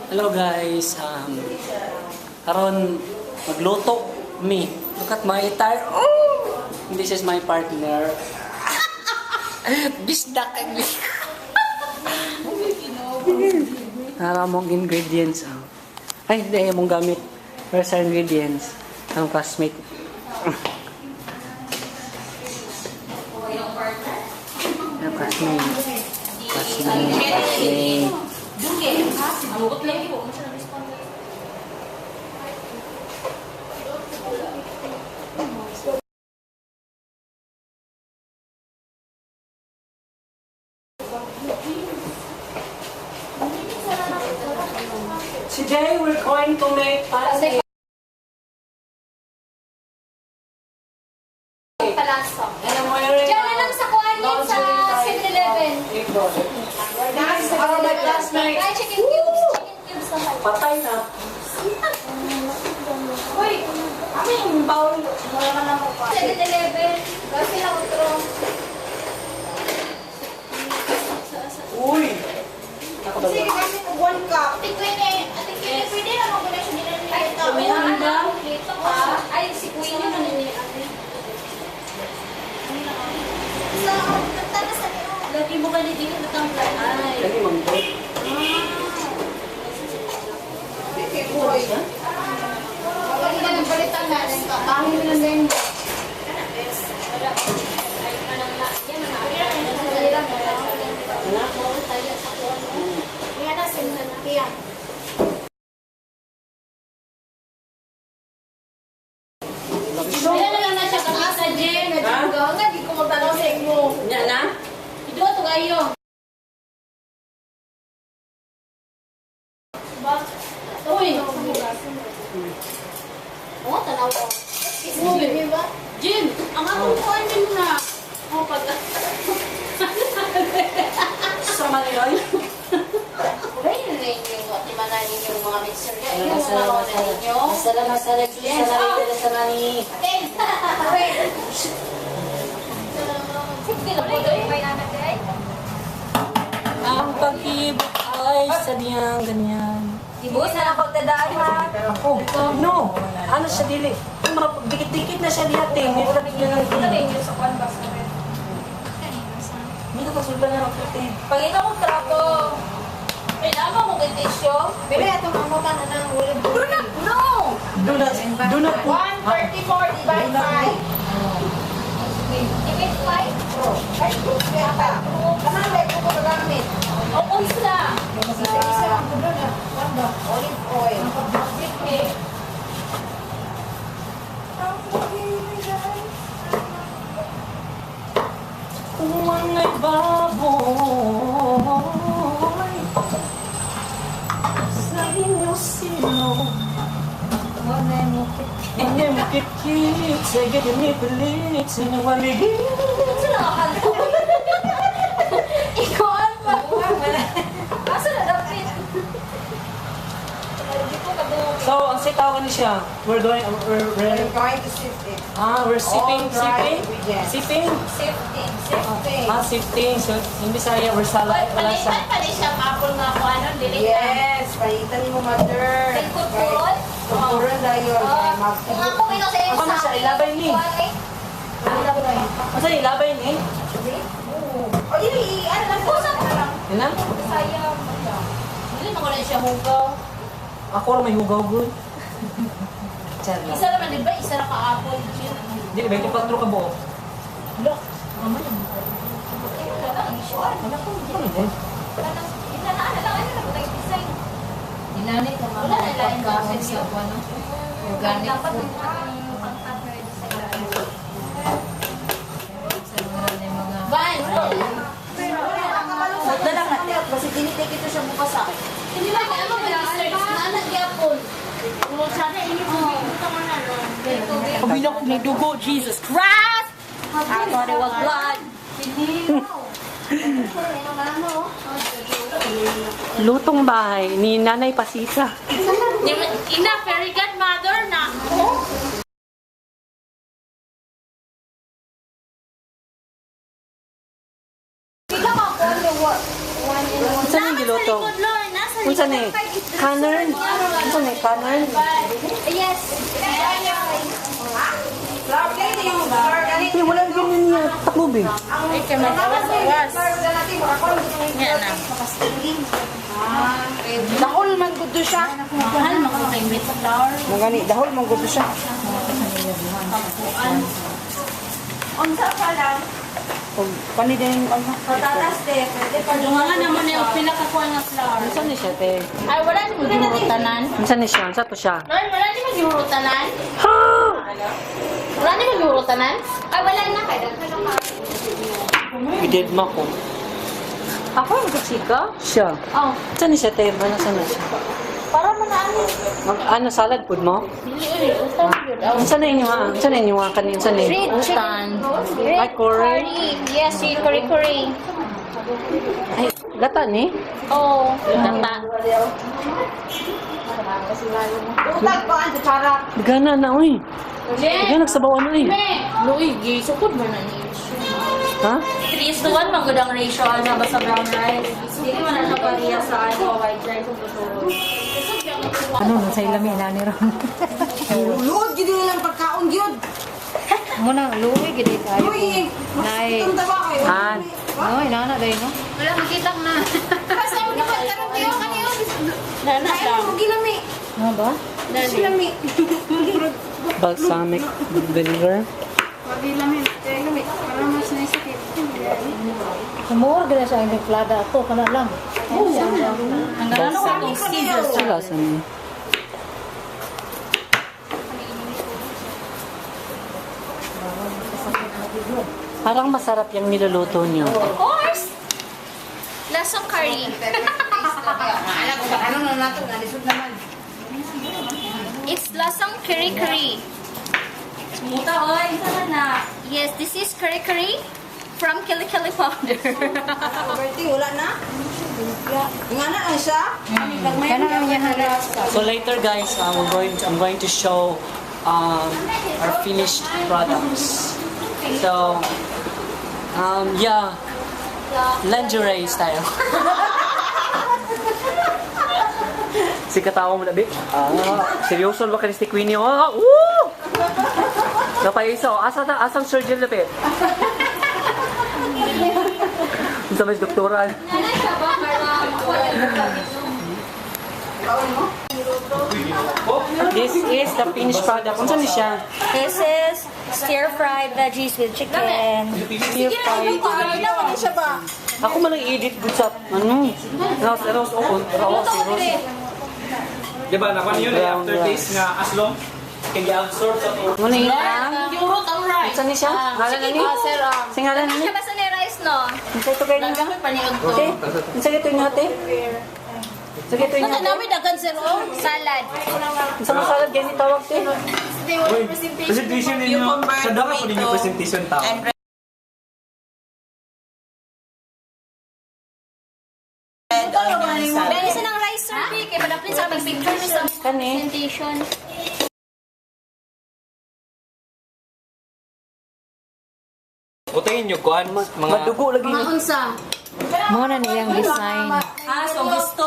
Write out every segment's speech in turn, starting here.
Hello guys, karon magluto me. Look at my attire. Oh! This is my partner. Bisdak kay me. Mong ingredients. Ay, hindi mong gamit. Where's our ingredients? Ang classmate. Ang classmate. Classmate. Today we're going to make pasta. Palasa. Diyan na lang sa kuhan yun sa 7-Eleven. Ay, chicken cubes. Chicken cubes naman. Patay na. Uy, kami yung bowl. Wala man ako pa. 7-Eleven. Kasi lang utro. Uy! Sige, kasi 1 cup. Ating Queenie, pwede na mag-gulay siya nila nila. Ay, dito ka. Ay, si Queenie na nila. Lagi mo ka dito ng planay. Lagi mangkot. Lagi na ng balitan natin. Bahay mo lang din. Ayan na lang na siya kataas na Jen. Nga, di ko magtanaw sa inyo. Nya na? Ito ito kayo. Uy! Oo, tanaw ko. Movie ba? Jen, ang akong kuhan din na. Oo, pag... Sa Manila. Uray, nalayin yung timananin yung mga mixer niya. Yung mga ako na ninyo. Masala, Yes, sa nani. Okay. Wait. Sige lang po doon. May namin ay. Ang pag-ibig ay sadyang ganyan. Ibu, sana pagdadaan ha. Oh, no. Ano siya dili? Dikit-dikit na siya diya, ting. May labig na lang. Nalayin yung sa canvas na rin. Hindi ka pasulba na rin, ting. Pag ito kong trato, kailangan mo mag-tisyo. Bebe, itong amo ka na ng ulit. No! Do not put. 134 divided by 5. Divide 5? Ay, kaya pa. Kanang ko magamit. O, unsla. Isa lang ko doon. Olive oil. Okay. Kung ay baboy sa inyo sino Ine mo kit-kit sa ganyan ni pilit sa nawaligin. Sino ka kanto? Ikaw ang asa na dapat? So, ang sitaw ni siya, we're We're going to shift it. we're sipping, All dry sipping, ingredients. sipping. Safety. Sifting. So, in Bisaya, we're salad, palasa. Palitan pa rin siya kapon nga kung ano, dili na. Yes, palitan mo mother. May kulturon? Kulturon dahil Kung ako ito sa Ako na siya, ilabay ni. Masa ilabay ni? O, yun, ano lang po sa lang. Yan na? Sayang. Dili na ko na siya hugaw. Ako rin may hugaw good. Char lang. Isa naman, di ba? Isa na ka-apple. Di, 24 ka buo. Look. Mama yung Wala ko, ano din? Inanit ka Wala na lang yung pagkakas sa ano. Organic dapat food. yung pang-cover sa Mga... Van! Sakta lang natin. Kasi tinitik ito siya bukas sa akin. Hindi ba kaya mo mag-research na anak yapon? Kung sana inyo po, ito mo na ron. Kabilak ni dugo, Jesus Christ! I thought it was blood. Lutong bahay ni Nanay Pasisa. Ina, very godmother na. Unsa ni giluto? Unsa ni ni? Canern? Ano ni? Canern? Yes. Flower plate yung flower ganit. Hindi, wala ganyan niya. Taklob eh. Ay, kaya magawas. Flower ganit yung makakon. Yan na. Dahol man gud siya. Mahal mo kung kayo sa flower. Magani dahol man gud siya. Unsa pa lang? Kung pani din ano? Patatas de, pwede pa Yung mga naman yung pinakakuha ng flower. Saan ni siya, te? Ay, wala ni maghiurutanan. Saan ni siya? Saan to siya? Lord, wala ni maghiurutanan. Wala ni maghiurutanan? Ay, wala na kayo. Idid mo ko. Ako yung kutsika? Siya. Oh, Saan ni siya, te? Ano saan na siya? para manaano. Ano, salad food mo? Dili ulit, utang yun. Oh. Saan na inyo ha? Saan na inyo ha? Kanin? Saan na Red chicken. Ay, curry? Yes, yung curry. Ay, gata ni? Oh, gata. utag pa ang kutsara. Gana na, uy. Jen! Gana, nagsabawan na eh. Luig, sukod mo na niyo. Ha? 3:1, magandang ratio ano ba sa brown rice. Hindi mo na napariya sa ano, white rice o tuturo. Ano, sa ilami na ni Ron. Luod gid nilang pagkaon gyud. Muna, luwi, gini tayo. Uy, Nay. itong taba kayo. Han. No, inana dahil, no? Wala, makita na. Basta mo dapat tarong kayo kaniyo. Nana Kaya lang. mo ginami. Ano ba? Ginami. Balsamic vinegar. Ginami. Ginami. Para mas naisakit. Sumur, gina siya yung plada ako, kana lang. Ang gano'n ko itong scissors. Sila, saan niya? Parang masarap yung niluluto niyo. Of course! Lasang curry. Alam ko ba ano na nato nalisod naman. It's lasang curry. Sumuta, oy. Sana na. Yes, this is curry from Kili Kili powder. Berting wala na. Ngana lang siya. Kana lang yan halas. So later guys, I'm going to show our finished products. So, yeah, lingerie style. Si katawa mo na, Vic. Seryoso ba ka ni Stick Winnie? Oh, woo! Napayisa, asang surgeon na, Pet? Sa may doktoral. This is the finished product. Kung saan ni siya? This is stir-fried veggies with chicken. Stir-fried. Ano siya ba? Ako man ang edit good sa ano? Raos o raos. Diba, naman yun eh, aftertaste nga aslong can absorb sa to. Muna yun Yurot ang rice. Saan ni siya? Ngalan na ni? Sir, Singalan na ni? Siya ba sa ni rice, no? Sa ito kayo niya? Lagyan ko paniod ko. Ate, sa ito niya ate? Sa ito niya ate? dagan, sir, oh. Salad. Sa masalad ganyan tawag te? Presentation ninyo, sa dama po ninyo presentation tao. Dahil sa ng rice, sir, kaya madapin sa aming picture sa Kani? presentation. Utayin nyo kuan, mga... Madugo lagi. Maunsa. Muna niyang design. So gusto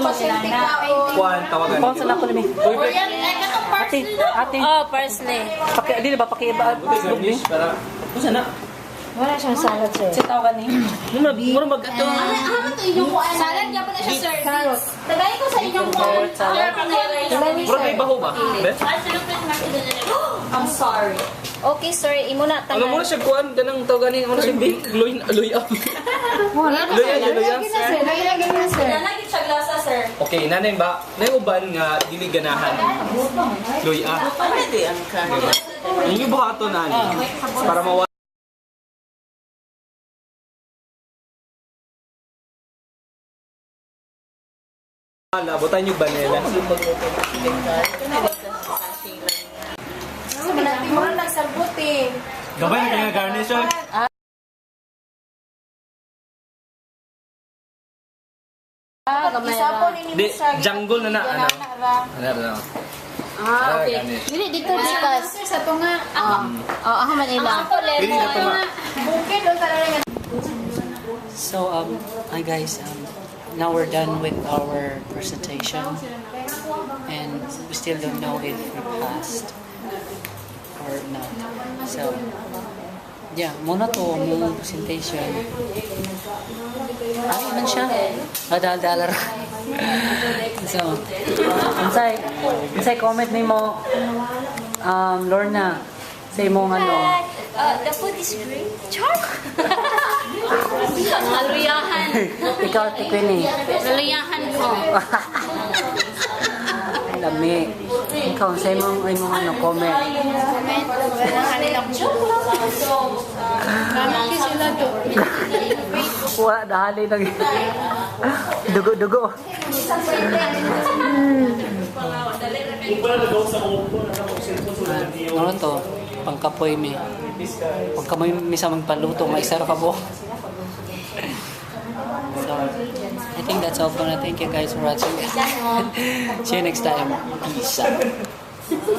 mo sila na. Kuan, tawagan Kung saan ako lami? Korean, ay katong Ate, ate. Oh, parsley. Paki, di ba pakiiba? Garnish para... Kung sana? Wala siyang salad, sir. Sa tawagan ni? Mura mag-ato. Ano to inyong kuan? Salad niya pa na siya, sir. Tagay ko sa inyong kuan. Mura may baho ba? Be? I'm sorry. Okay, sir. Imo na Ano mo na siya kuan, ganang tawagan ano siya, luy up. Luy up. Nalagit siya glasa, sir. Okay, nanay ba? Uban nga dili ganahan. Luy up. Pwede ang kanya. Yung buhato na para mawala. Butan yung banela. Manati mo na nagsabot eh. Gabay na kaya garnish yun. Isa po ninyo Di, sa jungle na na. Ano? Ano? Okay. Dili dito discuss. Sa to nga. Ako Manila. Ako Pili na ito nga. Bukid o talaga. So, hi guys. now we're done with our presentation, and we still don't know if we passed or not. So, yeah, muna to mong presentation. Ay, man siya. Madal-dalar. So, unsay comment nimo, Lorna, sa imong ano? The food is great. Char! Haluyahan. Ikaw, Tikwini. Haluyahan ko. Lami. Ikaw, sa imong ano, comment. Wala, dahali lagi. Dugo-dugo. Ano to? Pangkapoy mi. Pagkamoy mi sa magpaluto, may sar ka po. So, I think that's all for now. Thank you guys for watching. See you next time. Peace out.